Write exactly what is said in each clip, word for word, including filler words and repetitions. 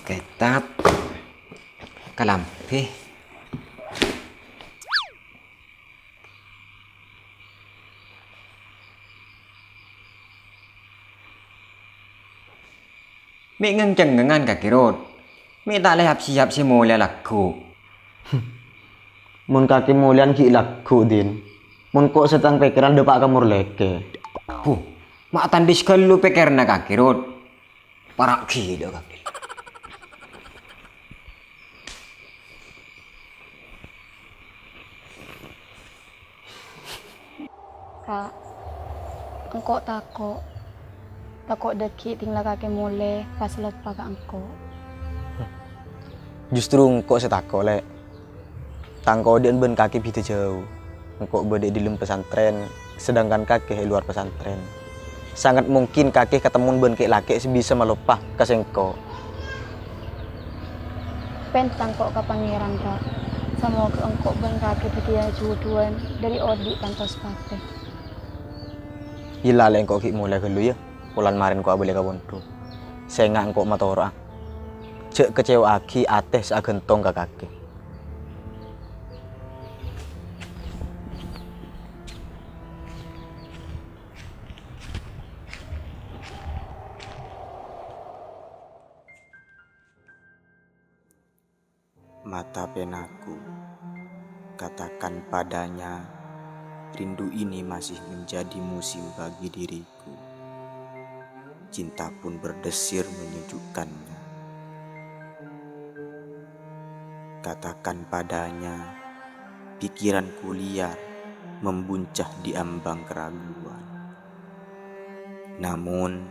Kètab. Kalambhi. Mè' ngèng-cengngengan kakè, Rut. Mè' ta' la èyap-sèyap sè molèya lagghu'. Mon kakè molèyan ghi' lagghu', Din. Mon ko' sè tang pèkkèran dâpa' ka Morlèkè. Huh, ma' tandhis ghâllu pèkkèranna kakè, Rut. Para' ghilâ kakè. Ka', engko' tako'. Tako' dhâggi' ding la kakè molè pas loppa ka engko'. Justru engko' sè tako', Lè'. Tang kodhi'ân bân kakè bhidhâ jâu. Engko' bâdâ è dâlem pesantren, sedangkan kakè è lowar pesantren. Sanget mungkin kakè katemmon bân kè'-lakè' sè bisa maloppa ka sèngko'. Pènta engko' ka Pangèran, Ka'. Samoghâ engko' bân kakè dhâddhiyâ jhudhuwân dâri odi' kantos patè. Iyâ la, Lè', engko' ghi' molè ghâllu, yâ. Polana marèn ko' abâli ka pondhuk. Sènga' engko' matoro'a. Jhâ' kacèwa'aghi atè sè aghântong ka kakè. Mata penaku, katakan padanya, rindu ini masih menjadi musim bagi diriku. Cinta pun berdesir menyejukkannya. Katakan padanya, pikiranku liar, membuncah di ambang keraguan. Namun,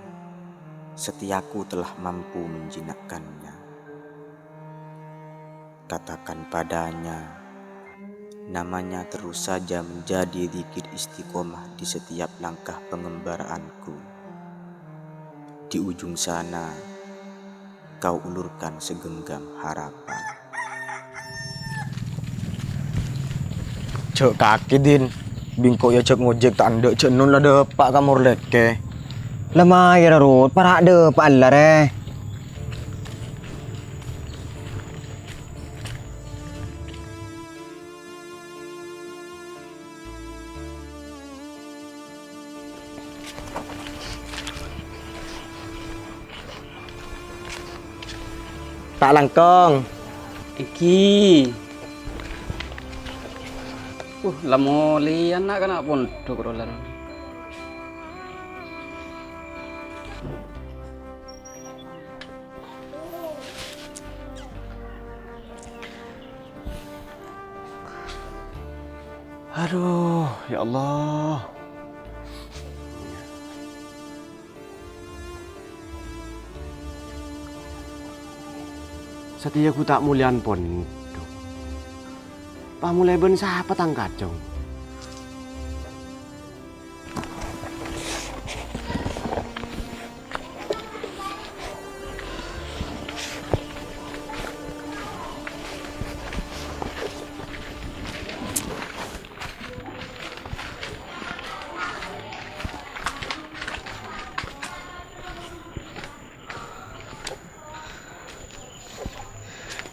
setiaku telah mampu menjinakkannya. Katakan padanya, namanya terus saja menjadi zikir istiqomah di setiap langkah pengembaraanku. Di ujung sana, kau ulurkan segenggam harapan. Jhâ' kakè, Din. Bi' engko' èajhâk ngojhek ta' endâ', jhâ' non la dâpa' ka Morlèkè. La mayu ra, Rut, para' dâpa' la rè. Ta' langkong. Èngghi. Uh, la molèya na'-kana' pondhuk rowa la. Aduh, ya Allah. Satèya ghu ta' molèyan pondhuk. Pamolè bân sapa tang kacong?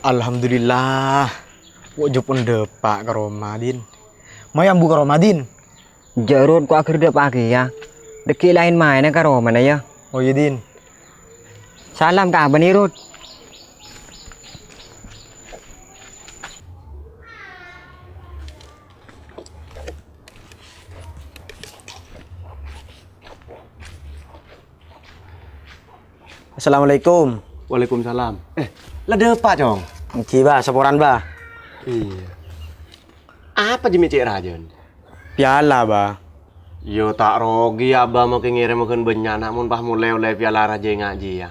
Alhamdulillah. Wo' jhâ' pon dâpa' ka roma, Din. Mayu ambu ka roma, Din. Jhâ' Rut, ko' aghâr dâpa' kèya. Dhâggi' laèn maèna ka romana, yâ. Oh, iyâ, Din. Salam ka abâ' nè, Rut. Assalamualaikum. Waalaikumsalam. Eh, la dâpa', Cong? Èngghi, Bah, saporana, Bah. Iyâ. Apa jiyâ mè' cè' rajâna? Piala, Bah. Iyâ, ta' rogi, Abah, mon kè ngèrèm ghân bânnya'na mon pas molè ollè piala rajâ ènga' jiyâ.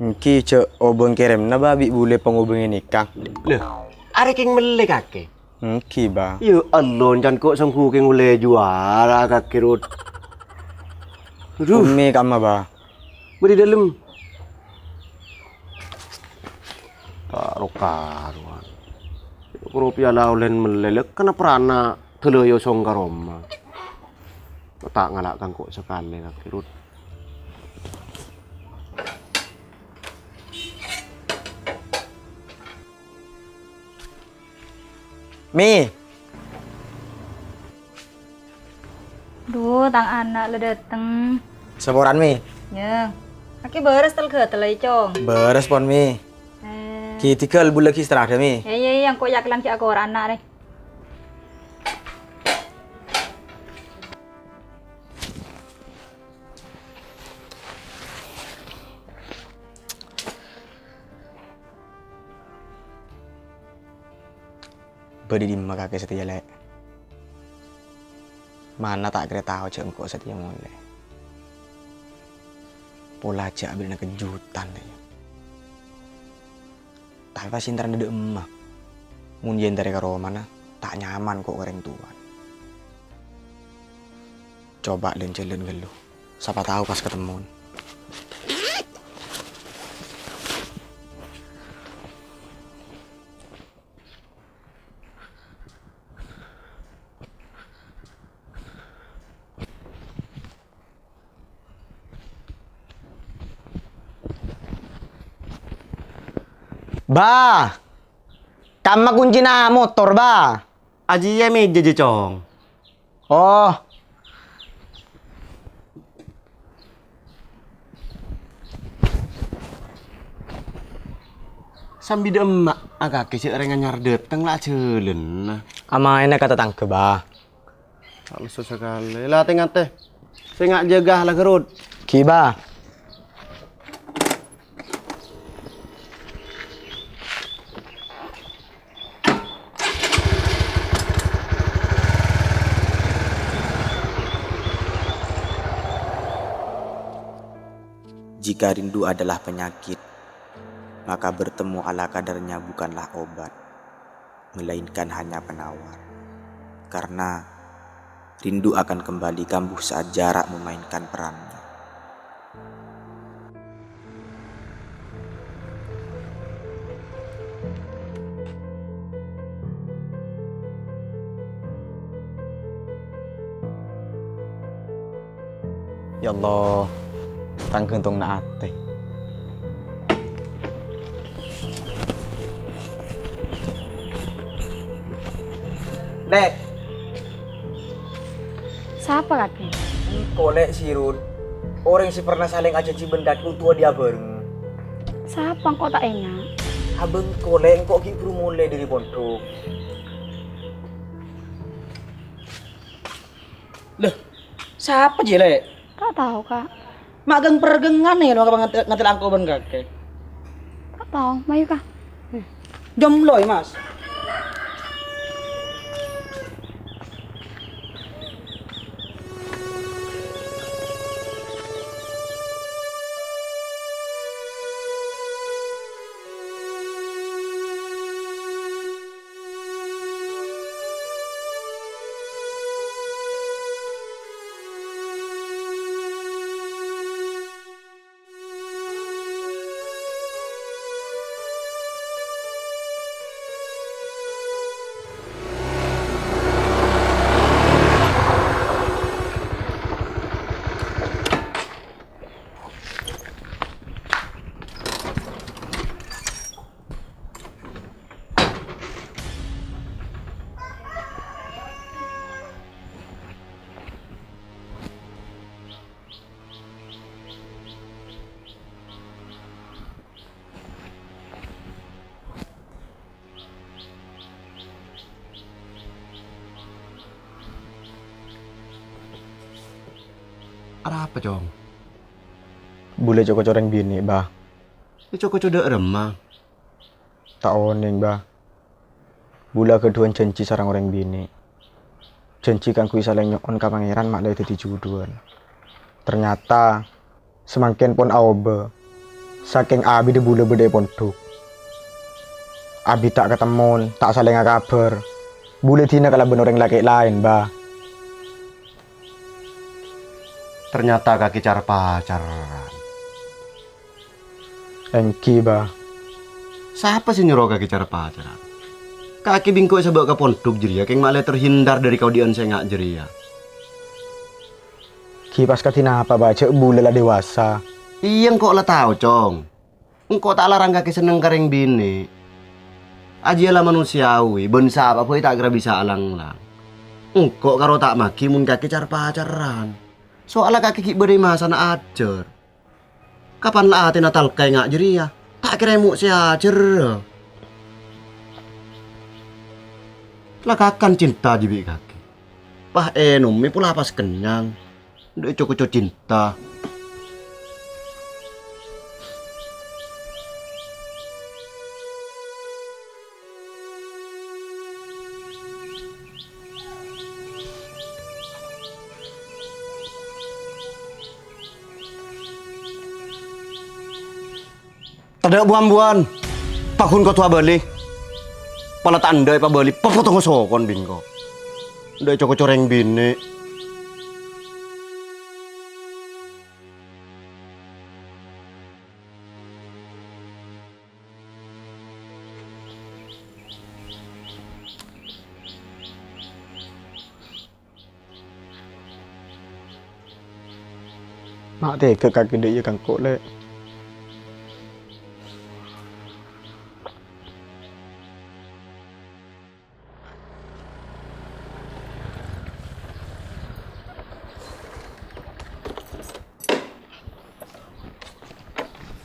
Èngghi, jhâ' obâng kèrèmna, Bah, bi' bulâ pangobângè nèka. Lho, arè kèng mellè kakè? Èngghi, Bah. Ya Allah, can ko' sangghu kèng ollè juwâra kakè, Rut. Aduh. Ummi kamma, Bah. Bâdâ è dâlem. Ta' ro-karowan. Karo piala ollèna mellè, lè, kana' prana dâlâ èosong ka roma. Ta' ngala' kangko' sakalè kakè, Rut. Mi. Dhu, tang ana' la dâteng. Saporana, Mi? Yâ. Kakè bârâs tel-ghâtella, Cong? Bârâs pon, Mi. Eh. Ghi' tèghâl bulâ ghi' èstarahadhâ, Mi. Yâ, yâ, yâ, engko' yâ kèlang ghi' akoran, rè. Bâdâ è dimma kakè satèya, Lè'? Mana ta' kèra tao jhâ' engko' satèya molè. Pola jhâ' abâlina kejutan, Lè'. Tapè pas èntarana dâ' emma. Mon èntarè ka romana, ta' nyaman ko' ka orèng towa. Coba' lan-jhâlân ghâllu. Sapa tao pas katemmon. Ba! Kamma kuncina motor, Ba? Ajiyâ mèjâ jiyâ, Cong. Oh. Sambi dâ' emma' akakè jhâ' orèng anyar dâteng la ajhâlân. Amaèna ka tatangghâ, Ba. Ta' lesso sakalè. La, tè-ngatè. Sènga' jâgâ la ghârut. Ghi, Ba. Jika rindu adalah penyakit, maka bertemu ala kadarnya bukanlah obat, melainkan hanya penawar. Karena rindu akan kembali kambuh saat jarak memainkan perannya. Ya Allah, tang ghântong na' atè. Lè'. Sapa, kakè? Engko', Lè', Sirun. Orèng sè pernah salèng ajhânjhi bân kakè onto' adhi'a bhâreng. Sapa, engko' ta' enga'. Abâ' engko', Lè', engko' ghi' bhuru molè dâri pondhuk. Lè, sapa jiyâ, Lè'? Ta' tao, Ka'. Ma' ghâng-perghângan, yâ, lo, ngantè-, ngantè' engko' bân kakè. Ta' tao, mayu, Ka'. Jhâ' molè, Mas. Arapa, Cong? Bulâ co-koco orèng binè', Bah. Èco-koco dâ' remma? Ta' onèng, Bah. Bulâ ghâdhuwân jhânjhi sareng orèng binè'. Jhânjhi kaangghuy salèng nyo'on ka Pangèran ma' la èdhâddhi jhudhuwân. Ternyata, samangkèn pon aobâ. Sakèng abidhâ bulâ bâdâ è pondhuk. Abit ta' katemmon, ta' salènga kabhâr. Bulâ dinah kalabân orèng lakè' laèn, Bah. Ternyata kakè car-pacaran. Èngghi, Bah. Sapa sè nyoro kakè car-pacaran? Kakè bi' engko' èsabâ' ka pondhuk jârèya kèng ma' la terhindar dâri kaodi'ân sè enga' jârèya. Ghi pas kadhi napa, Bah? Jhâ' bulâ la dewasa. Iyâ, engko' la tao, Cong. Engko' ta' larang kakè senneng ka rèng binè'. Ajiyâ la manossèya, wi, bân sapa bhâi ta' kèra bisa alanglang. Engko' karo ta' maghi mon kakè car-pacaran. Soalla kakè ghi' bâdâ è masana ajhâr. Kapan la atèna talka è nga' jârèya, ta' kèra èmo' sè ajhârrâ. La kakan cinta dhibi' kakè. Pas ènomè pola pas kennyang. Dâ' co-koco cinta. Tadâ' bu-ambuwân, pagghun kodhu abâli. Pola ta' endâ' èpabâli, papotongnga sokon bi' engko'. Dâ' co-koco rèng binè'. Ma' tega kakè dâ' iyâ ka engko', Lè'.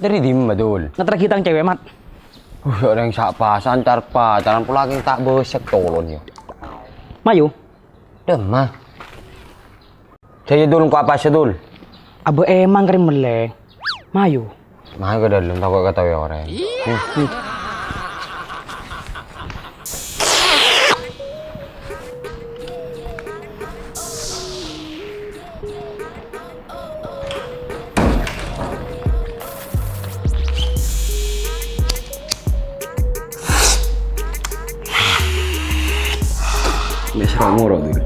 Dâri dimma, Dul? Ngaterraghi tang cewek, Mat. Uh, ya orèng sa-pasan car-pacaran pola kèng ta' bâsèk tolon, ya. Mayu. Dimma? Jâ, ya, Dul, engko' apa sè, Dul? Abâ' emang kerem mellè. Mayu. Mayu ka dâlem, tako' èkataowè orèng. Mè' sèra moro, Dul.